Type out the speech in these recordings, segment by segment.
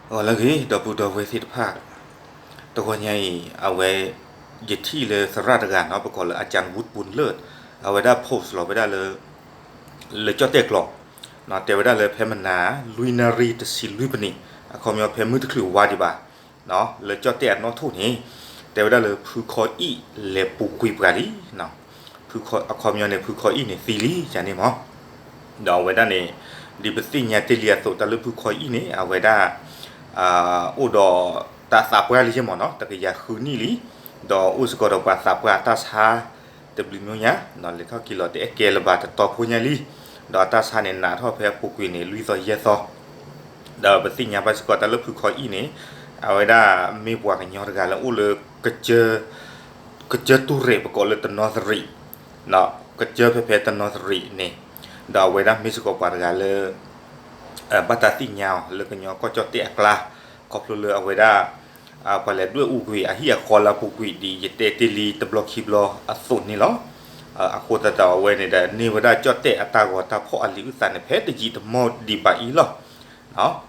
ဂီၤလၢအဂ့ၤ ဒီပုၢ်ဒီဝဲၢ်သ့ၣ်တဖၣ်, တဂီၤညါအံၤ အဝဲ ယထံၣ်လၢသရၣ်တဂၤနီၤ ပကိးလၢ อาจารย์วุฒิ บุญเลิศ, အဝဲဒၣ် post လီၤဝဲဒၣ်လၢ လၢကၠီၣ်တဲၣ်ကျိာ်, တဲဝဲဒၣ်လၢဖဲမနၤ လွံၢ်နၣ်ရံၣ်တဆံလွံၢ်ပနံး, အခီပညီဖဲမုၢ်တချုးဝါဒံးဘၣ်, လၢကၠီၣ်တဲၣ်အနီၣ်ထိၣ်န့ၣ်, တဲဝဲဒၣ်လၢဖုခီအံၣ်လဲၤပူၤကွံာ်ပှၤလံ, အခီပညီန့ၣ် ဖုခီအံၣ်န့ၣ်သံလံ ယၤန့ၣ်မး, ဒီးအဝဲဒၣ်န့ၣ် ဒ်ပသ့ၣ်ညါတ့ၢ်လံအသိး တၢ်လၢဖုခီအံၣ်န့ၣ် အဝဲဒၣ် အိၣ်ဒီးတၢ်သးပှၢ်လံယဲၢ်မးနီၤ တကယၤဃုနံၣ်လံ, ဒီးအိၣ်စ့ၢ်ကီးဒီးပှၤသးပှၢ်အတၢ်ဆါ တဘျုးမံၤညါ, လဲၤထီၣ်က့ၤလီၤတအဲၣ်ကဲလၢၤဘၣ် တတီဖိညါလံ, ဒီးအတၢ်ဆါန့ၣ် နးထီၣ်ဖဲအပူၤကွံာ်န့ၣ် လွံၢ်သီယဲၢ်သီ, ဒီးပသ့ၣ်ညါဘၣ်စ့ၢ်ကီးတၢ်လၢဖုခီအံၣ်န့ၣ်, အဝဲဒၣ်မ့ၢ်ပှၤကညီတဂၤလၢအိၣ်လၢ ကစၢၢ်တူၢ်ရ့ၣ် ပကိးလၢတနီသရံး, ကစၢၢ်ဖဲဖဲတနီသရံးန့ၣ်, ဒီးအဝဲဒၣ်မ့ၢ်စ့ၢ်ကီးပှၤတဂၤလၢ ဘၣ်တၢ်သ့ၣ်ညါအီၤလၢကညီကီၢ်ကၠီၣ်တဲၣ်အကျါ, ခီဖျိလၢအဝဲဒၣ် ပှၤလဲၤဒွဲၣ်အူကွံာ်အဟံၣ်အဃီလၢအပူၤကွံာ် ဒ်ယတဲတ့ၢ်လံတဘျီခံဘျီအသိးန့ၣ်လီၤ. အဃိသတးဒီးအဝဲန့ၣ်ဒီး န့ၢ်ဝဲဒၣ်ကၠီၣ်တဲၣ်အတၢ်ဂီၤတၢ်ဖီၣ်အလံာ်အုၣ်သးန့ၣ် ဖဲတယံာ်တမီၢ်ဒံးဘၣ်အံၤလီၤ.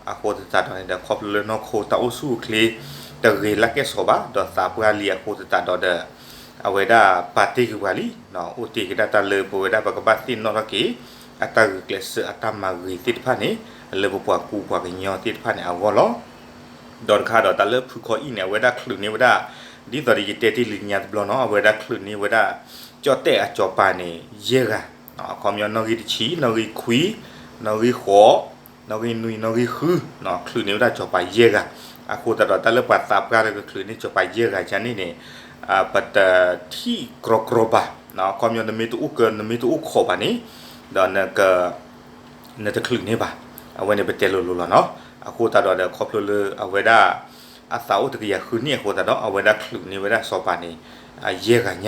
အဃိသတးဒီးန့ၣ်ဒီး ခီဖျိလၢနီၢ်ခိတၢ်အိၣ်ဆူၣ်အိၣ်ချ့ တဂ့ၤလၢကဲၣ်ဆိးဘၣ် ဒီးသးပှၢ်လံအဃိသတးဒီးဒီး အဝဲဒၣ်ပာ်တ့ၢ်က့ၤပှၤလံ, အိၣ်တ့ၢ်က့ၤဒၣ်တၢ်လၢပဝဲဒၣ်ပကဘၣ်သ့ၣ်နီၣ်ထီၣ်က့ၤ အတၢ်ဂုာ်ကျဲးစၢးအတၢ်မၤဂ့ၤသ့ၣ်တဖၣ်န့ၣ် လၢပပှၤကူပှၤကညီသ့ၣ်တဖၣ်န့ၣ်အဂီၢ်လီၤ. ဒီးတခါဒီးတၢ်လၢဖုခီအံၣ်န့ၣ် အဝဲဒၣ်ချုးန့ၢ်ဝဲဒၣ် ဒ်သိးဒီးယတဲတ့ၢ်လံညါတဘျီနီၤ အဝဲဒၣ်ချုးန့ၢ်ဝဲဒၣ် ကၠီၣ်တဲၣ်အစီၤပၤန့ၣ် ယဲၢ်ဂၤ, အခီပညီနီၣ်ဂံၢ်တဆံ နီၣ်ဂံၢ်ခွံ နီၣ်ဂံၢ်ဃိး နီၣ်ဂံၢ်နွံ နီၣ်ဂံၢ်ဃု ချုးန့ၢ်ဝဲဒၣ်စီၤပၤယဲၢ်ဂၤ, အဃိသတးဒီးတၢ်လၢပှၤသးပှၢ်လၢကချုးန့ၢ်စီၤပၤယဲၢ်ဂၤယါန့ၣ်န့ၣ် ပတထံၣ်ကြီကြီဘၣ်, အခီပညီနမ့ၢ်တအိၣ်ကၢ နမ့ၢ်တအိၣ်ခိးဘၣ်န့ၣ် ဒီး နတချုးန့ၢ်ဘၣ်, အဝဲန့ၣ်ပတဲလိၤလိၤလီၤနီၤ. အဃိသတးဒီးဒီးခီဖျိလၢအဝဲဒၣ် အသးအိၣ်တကယၤဃုနံၣ်အဃိသတးဒီး အဝဲဒၣ်ချုးန့ၢ်ဝဲဒၣ်စီၤပၤန့ၣ် ယဲၢ်ဂၤည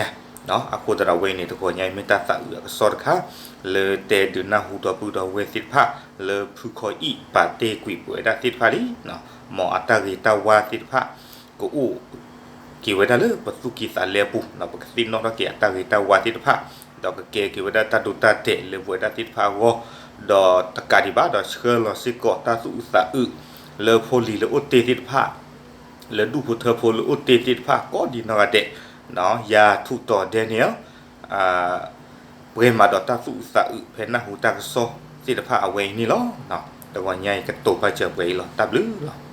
ါ, အဃိသတးဒီးအဝဲအံၤန့ၣ် တဂီၤညါအံၤမ့ၢ်တၢ်သးအုးအကစီၣ်တခါ လၢတဲဒုးနၢ်ဟူဒီပုၢ်ဒီဝဲၢ်သ့ၣ်တဖၣ် လၢဖုခီအံၣ်ပာ်တ့ၢ်ကွံာ်ပဝဲဒၣ်သ့ၣ်တဖၣ်လံ, မ်အတၢ်ဂ့ၤတၢ်ဝါသ့ၣ်တဖၣ် ကအိၣ် က့ၤဝဲဒၣ်လၢပသူၣ်ကံၢ်သးလဲအပူၤ ဒီးပကသ့ၣ်နီၣ်ထီၣ်က့ၤအတၢ်ဂ့ၤတၢ်ဝါသ့ၣ်တဖၣ်, ဒီးကကဲက့ၤဝဲဒၣ်တၢ်ဒိတၢ်တဲာ်လၢပဝဲဒၣ်သ့ၣ်တဖၣ်အဂီၢ်, ဒီးတကးဒံးဘၣ်ဒီးဆှၢလီၤစ့ၢ်ကီးတၢ်သူၣ်အုးသးအုး လၢဖိလံၤလၢအိၣ်တ့ၢ်သ့ၣ်တဖၣ်, လၢဒူၣ်ဖိထၢဖိလၢအိၣ်တ့ၢ်သ့ၣ်တဖၣ် ကိးဒံးနီၢ်ဂၤဒဲး, ယၤထူးတီၤဒဲန့ၣ် ပှဲၤမးဒီးတၢ်သူၣ်အုးသးအုးဖဲနၢ်ဟူတၢ်ကစီၣ်သ့ၣ်တဖၣ်အဝဲအံၤန့ၣ်လီၤ. တဂီၤညါအံၤကတိၤဘၣ်စၢၤပှဲၤအံၤလီၤ. တၢ်ဘျုးလီၤ.